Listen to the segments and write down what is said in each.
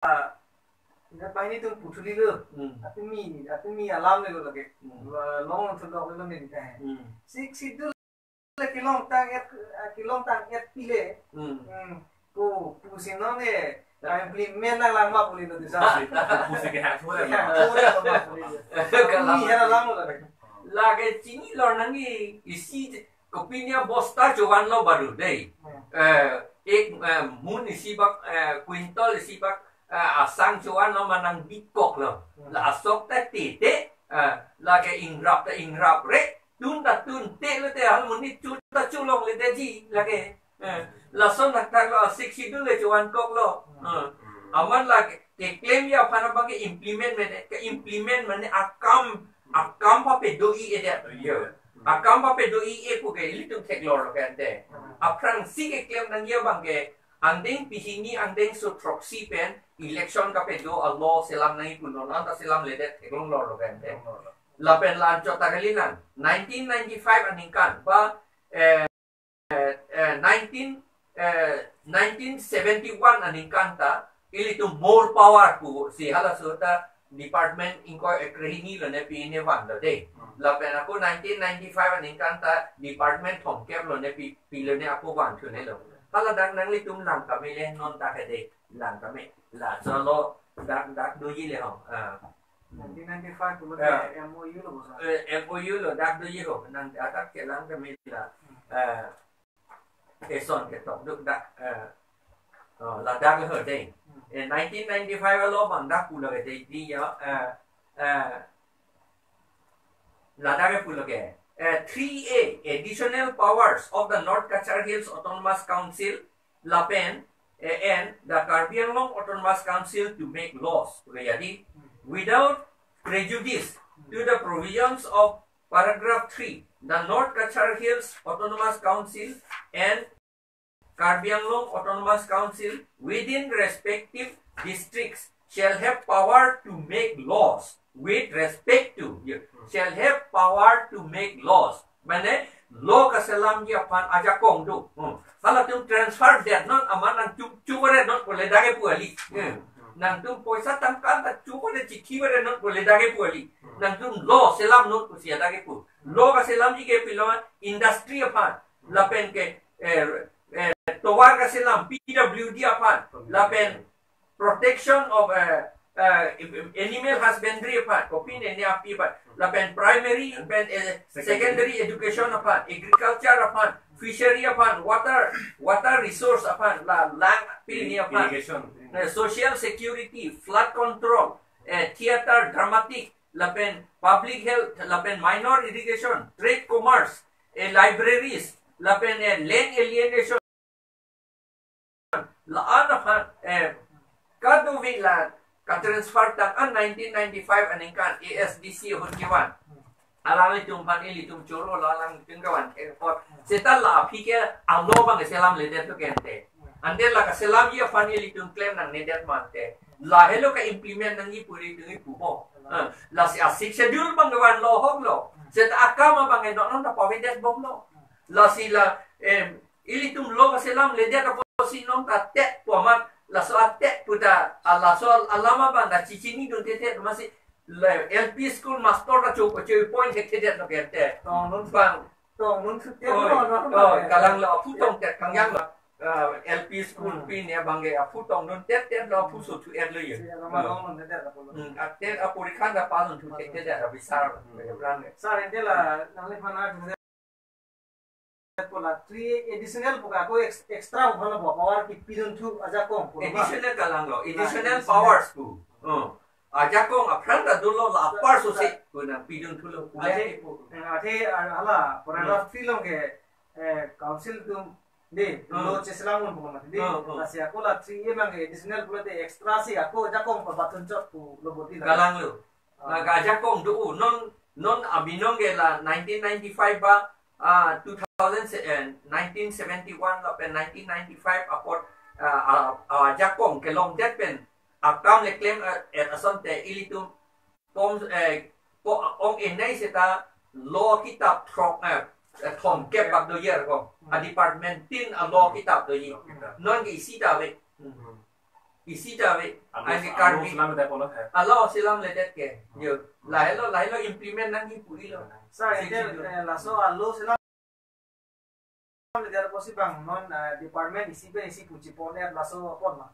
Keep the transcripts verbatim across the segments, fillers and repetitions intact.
Ina pahini tum puthuli lo. Hmm. Atumi, atumi alam le lo lake. Hmm. Long thudok lo neli ta. Hmm. Sixth Schedule le kelongtang et, kelongtang et pile. Hmm. Hmm. Ko pusi non e, implement nanglang ma puli lo disa. Pusi ke hak sore. Hak sore lo ma puli lo. Kalam. Atumi hera lang lo lake. Lake chinilo nangji isi kopi nia bosta chovan lo baru dei. Hmm. Eh, ek, eh, mun isi bak, eh, quintal isi bak, eh, asang chovan lo ma nangbikok lo. Hmm. La asok ta tete, eh, lake ingrap ta ingrap re, tun ta tun te lo te hal mun ni chu ta chu longledetji lake. Eh, lason nak tak lo Sixth Schedule le chovankok lo. Hmm. Eh, amat lake keklem ya aphan abang ke implement mene, ke implement mene akam, akam papedo-i-edet. Iya. Akam papedo-i-e pu ke ilitum theklor lo ke ante. Aphrangsi keklem nangji abang ke angdeng pehini angdengso throksi pen election kapedo a-law selam nangji pu non anta selamledet theklong lor lo ke ante. Lapen la anchot ta kalilang. Nineteen ninety-five aningkan ba, eh, eh, eh, nineteen, eh, nineteen seventy-one aningkan ta ilitum more power pusi halaso ta department ingkoi, eh, krehini lo ne pi ne van lo dei. Hmm. Lapen ako nineteen ninety-five aningkan ta department thomkep lo ne pi, pi lo ne ako van thu ne lo. Hala dak nanglitum lang kami le non ta ke dei lang kami. Laso lo dak, dak doji le ho. Ah. Nineteen ninety-five pulote, ah, M O U lo bosa. Eh, M O U lo dak doji ho. Nang atak kelang kami la. Hmm. Eh, eson ketok duk dak, eh, oh, ladak lo dei. Hmm. Eh, nineteen ninety-five alo bang dak pulo ke dei di ya, eh, eh, ladak ke pulo ke. Eh, three A, additional powers of the North Cachar Hills Autonomous Council, lapen, eh, and the Karbi Anglong Autonomous Council to make laws. Oke, jadi, without prejudice to the provisions of paragraph three, the North Cachar Hills Autonomous Council and Karbi Anglong Autonomous Council within respective districts shall have power to make laws with respect to, ya, shall have power to make laws. Mane, law kaselamji aphan ajakong do. Hmm. Halatum transfer det non amat nangchuk chuk re non pule dage pu kali. Hmm. Nangtum poisa tangka ta chuk re chithi re non pule dage pu kali. Hmm. Nangtum law selam non pusi adage pu. Law kaselamji ke pilo industry aphan. Lapen ke, eh, eh, tovar kaselam P W D aphan. Lapen protection of, eh, eh, animal husbandry aphan, kopi ne ne api aphan, lapen primary, pen, eh, secondary education aphan, agriculture aphan, fishery aphan, water, water resource aphan, la lang pini aphan, irrigation, eh, social security, flood control, eh, theater, dramatic, lapen public health, lapen minor irrigation, trade commerce, eh, libraries, lapen, eh, land alienation, la-an aphan, eh, kadokave la ka-transfer tang an nineteen ninety-five aningkan A S D C ahut kevan. Alanglitum aphan ilitum choro lo, alanglitum kevan ke apot. Seta la aphi ke a-law abang selamledet to ke ante. Ante la kaselamji aphan ilitum klem nangnedet ma ante. Lahelo ka-implement nangji pu ilitum kipu ho. Eh, lasi a-Sixth Schedule abang kevan lo hok lo. Seta akam abang ke non ta pavedetbomlo. Lasi la, em, ilitum law kaselamledet apotsi non ta tet pu amat, laso atet pu ta, a laso alam abang ta chichinidun thekthe amatsi, le, L P school master ta cho, cho point thekthedet lo ke ante. Tong non bang. Tong non su tet. Oi, lo, non oi, bang. Kalang lo aphu tongtet kangjang lo. Ah, L P school, hmm, pini abang ke aphu tongdun tettet lo, aphu so thu et lo ye. Si, alam, hmm, tong non tet lo. Hmm, atet aporikha ta pass dun thu thekthedet abisar. Hmm. Sir, ante la nangliphan a pu la three additional pu ke ako ex-, extra pu hana bo power kipidun thu ajakong pu ba. Additional kalang lo, additional, additional powers pu. Hmm. Ajakong aphrang ta dolo la apar so se pu nangpidun thulo pu le pu. Athe, eh, hala paragraph, hmm, three along ke, eh, council atum dei, hmm, law cheselam un pu ma dei. Hmm, hmm. Lasi ako la three A abang ke additional pulote extra si ako ajakong pabatun chot pulo bodi la. Kalang lo. Ah. La ka ajakong do, non, non abinong ke la nineteen ninety-five ba, ah, two thousand se-, eh, nineteen seventy-one lapen nineteen ninety-five apot, ah, ah, ah, ajakong kelongdet pen akam le klem, eh, eh, asonte ilitum kom, eh, ko, ong enai seta law kitap throk, eh, eh, thomkep bak doji ko. Hmm. A department tin a law kitap doji. Hmm. Non ke isi ta ave. Hmm. Hmm. isi ta ave. Alo, anke alo Karbi selam ledet apotlo he. Alo selamledet ke. Hmm. Yo. Lahelo, lahelo implement nangji pu-ilo. Sir, Sixth ente, Schedule. Eh, laso alo selamledet apotsi bang non, eh, department isi pen isi puji pon-et laso apot ma?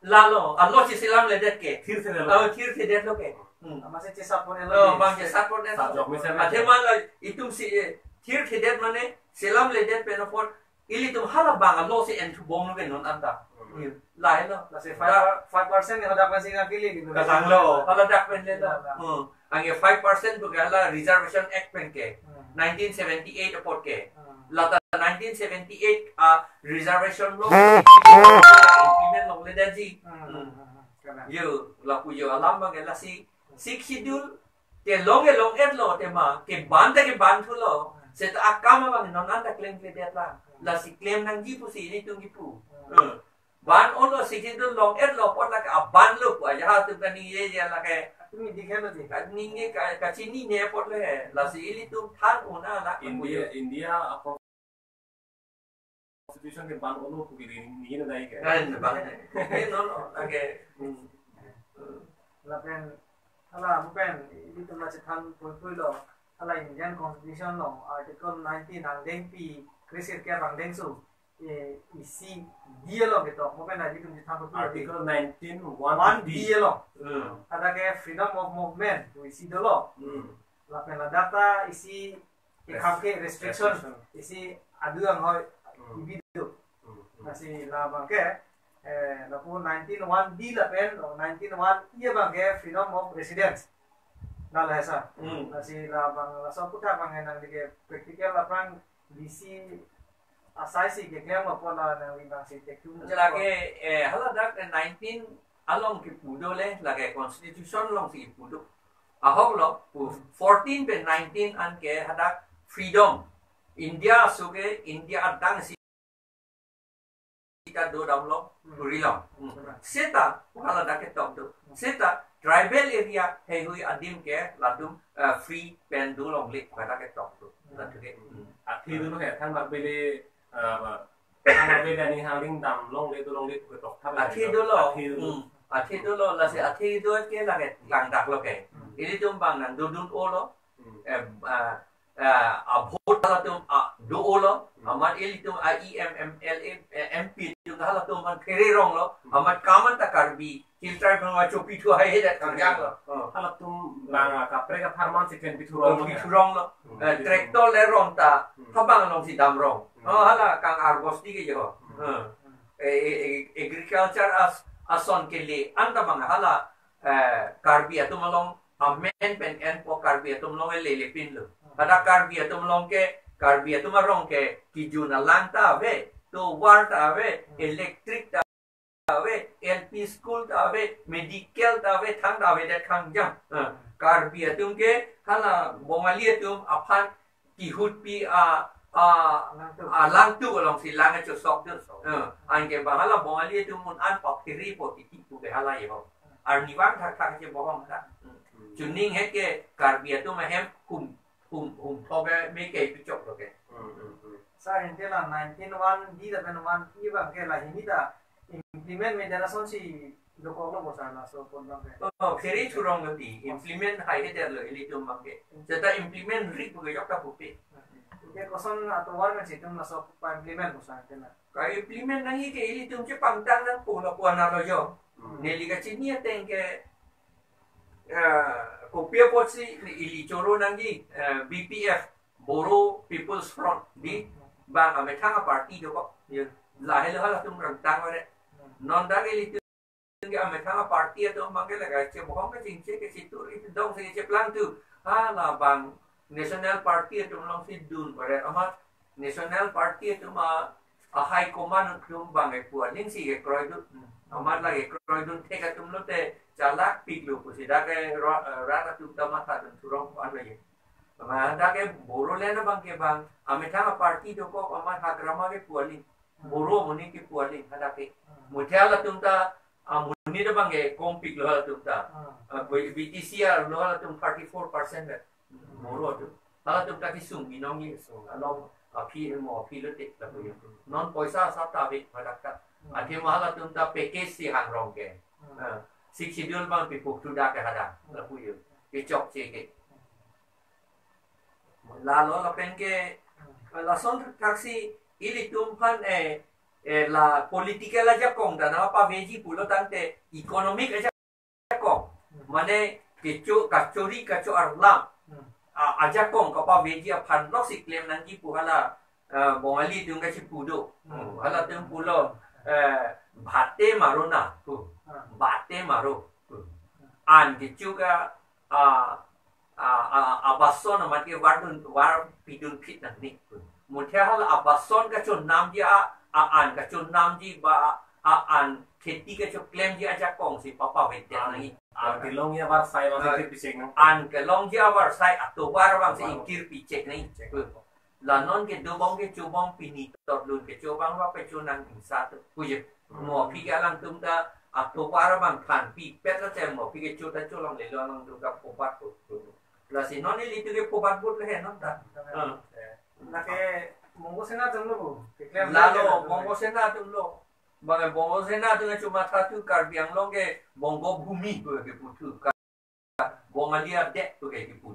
Lalo, alo si selamledet ke. Thirthedetlo. Oh, thirthedetlo ke. Hmm. Amatsi chesat pon-etlo. Oh, bang chesat pon-et. Sat jok mesen. Athema la itum si, eh, thirthedet mane selamledet pen apot ilitum hala bang alo si enthu bomlo ke non anta. Hmm. Iya. Lahelo. Lasi five, five percent yang ada masih ngakili gitu. Kasanglo, hala dak pen lelo. Iya, iya. Hmm. Anke five percent pu ke hala Reservation Act pen ke. Hmm. Nineteen seventy-eight apot ke. Hmm. Lata nineteen seventy-eight a reservation law implement longledetji. Hmm. Hmm. Hmm. Hmm. Kalang. Yo, lapu yo alam bang ke lasi Sixth Schedule ke long ke long-etlo tema, ke ban ta ke ban thulo. Hmm. Seta akam abang non anta klemkledet lang. Hmm. Lasi klem nangji pusi ilitum kipu. Hmm. Hmm. Ban-olo, Sixth Schedule long-etlo apot lake abanlo pu aja ha atum kaningjeje lake. Atum ini kan lo di. Kaningje ka, kachinine apotlo he. Lasi ilitum than-un-e la. India, India apa constitution ke ban-olo pu kiri ni na dai ke. Kan bang. Ini non lake. Hmm. Lapen, hala, bukan, ilitum la chethan puipuilo. Hala Indian Constitution along, Article nineteen angdengpi, kre-sirkep angdengso, eh, isi D along ketok, mo pen ilitum chethan puipui. Article nineteen one D. One D along. Hmm. Hadak ke freedom of movement, pu isi dolo. Hmm. Lapen ladak ta isi, eh, Rest-, kam ke restriction, restriction. Isi adu anghoi, hmm, ibi do. Hmm, hmm. Lasi labang ke, eh, lapu nineteen one D lapen, oh, nineteen one E abang ke freedom of residence. Lalo he sir. Hmm. Lasi labang, laso aputhak abang ke nangli ke practical aphrang D C asai si keklem apot la nangli bang si tektum. Lake, eh, hala dak, eh, nineteen along kipu do le, lake constitution along si kipu do. Ahok lo, pu fourteen pen nineteen an ke hadak freedom. India aso ke, India adang si ta dodamlo, hmm, ri long. Hmm. Seta, hala dak ketok do. Seta, tribal area heihui adim ke latum, eh, free pen dolongle, hala dak ketok do. Hmm. Latum ke. Hmm. Athe dolo he, thangbak bele, eh, thangbak bele aning hangding damlongle dolongle ketok thap. Athe dolo. Athe dolo. Hmm. Athe dolo, lasi athe do ke lake langdaklo ke. Hmm. Ilitum bang nangdodun-olo. Hmm. Eh, ah, ah, a vote halatum, ah, do-olo, hmm, amat ilitum a E M, M L A, eh, M P atum halatum aphan phereronglo, hmm, amat kam anta Karbi Hill Tribe aphan chopi thu haihedet kangjanglo. Oh. Halatum bang akaprek apharman si klempi thurong. Klempi thuronglo. Hmm. Eh, tractor le rong ta, hmm, habang along si damrong. Hmm. Oh, hala kang Arbos di ke jo. Hmm. Hmm. Eh, eh, eh, agriculture as, ason kele anta bang hala, eh, Karbi atum along amen pen enpo Karbi atum along lele pinlo. Pada Karbi atum along ke, Karbi atum arong ke, kijun alang ta ave, tovar ta ave, electric ta ave, L P school ta ave, medical ta ave, thang ta avedet kangjang. Eh, Karbi atum ke, hala Bongali atum aphan kihutpi a, a, langtuk, a, langtuk along si lang chosok do. Eh, anke bang hala Bongali atum un-an paphiri po titi pu ke hala jo. Arnivang thakthak chebohong ta. Hmm. Chuning het ke Karbi atum ahem hum, hum, hum thok ke me ke pichoklo ke. Hmm, hmm, hmm. Sir, ante la nineteen one D lapen one E abang ke lahini ta implement medet asonsi dokoklo bo sir, laso apot abang ke? Oh, phere thuronglo di, implement haihedetlo ilitum abang ke. Seta implement ri pu ke jok ta pupe. Ke koson atovar kan si itum laso pa-implement bo sir, ante la? Ka-implement nangji ke ilitum chepangtang nangpo lapu analo jo. Hmm. Neli kachini ateng ke, eh, kopi apotsi ili choro nangji, eh, B P F, Bodo People's Front, di bang amethang a-party dokok. Ya. Lahelo halatum rangtang ore. Non dak ilitum ke amethang a-party atum abang ke lake chebohong kachingche kachithur, itum dong si cheplang thu. Hala bang National Party atum along si dun ore. Amat National Party atum a, a-high command atum bang kepu aling si kekroi do. Amat lake kroidun thek atum lote chalakpiklo pusi dak ke ra-, rat atum ta matha dun thurong pu-an lake. Amat dak ke Bodoland abang ke bang, amethang a-party dokok amat Hagrama kepu aling. Bodo amonit kepu aling hadak ke. Muthe halatum ta, amonit abang ke kompiklo halatum ta. Ah, B-, B T C arlo halatum thirty-four percent le. Bodo atum. Halatum ta kesung binong ye. Kesung. Along aphi mo aphi lote lapu yo. Non poisa asap ta ave hadak ta. Athema halatum ta package si hangrong ke. Hmm. Eh, Sixth Schedule bang pi puktu dak ke hadak. Hmm. Lapu yo. Kechokche ke. Lalo lapen ke, lason thaksi ilitum aphan, eh, eh, la political ajakong ta nangpaveji pulo tangte economic ajakong. Mane kecho kachori kacho-arlam. Hmm. A, ajakong kapaveji aphan lok si klem nangji pu hala, eh, Bongali atum kachipu do. Hmm. Halatum pulo, eh, bhate maro na pu. Hmm. Bhate maro pu. An kecho ka, a, a, a, abason amat ke vardun, varpidun phit nangne. Muthe hala abason kachonamji a, a-an kachonamji ba, a-an kheti kachoklemji ajakong si papavedet nangji. An kelongji avarsai bang Ah. Ingkir pichek nang. An kelongji avarsai atovar bang si Bang. Ingkir pichek nangji. Check. La non ke dobom kechobom pini totlun kecho bang va pecho nang ingsa tu. Puje. Hmm. Mo aphi ke alangtum ta atovar bang thanpipet la tem mo aphi kecho ta cholonglelo alangtum ta phobat tu. Lasi non ilitum ke phobat but le he non ta. Hmm. Lake Bongo Sena atum lo bu. Declare Lalo le Bongo Sena atum lo. Bang Bongo Sena atum ke chuma thatu Karbi Anglong ke Bongo Bhumi pu keputhu. Ka Bongali adet pu kepu.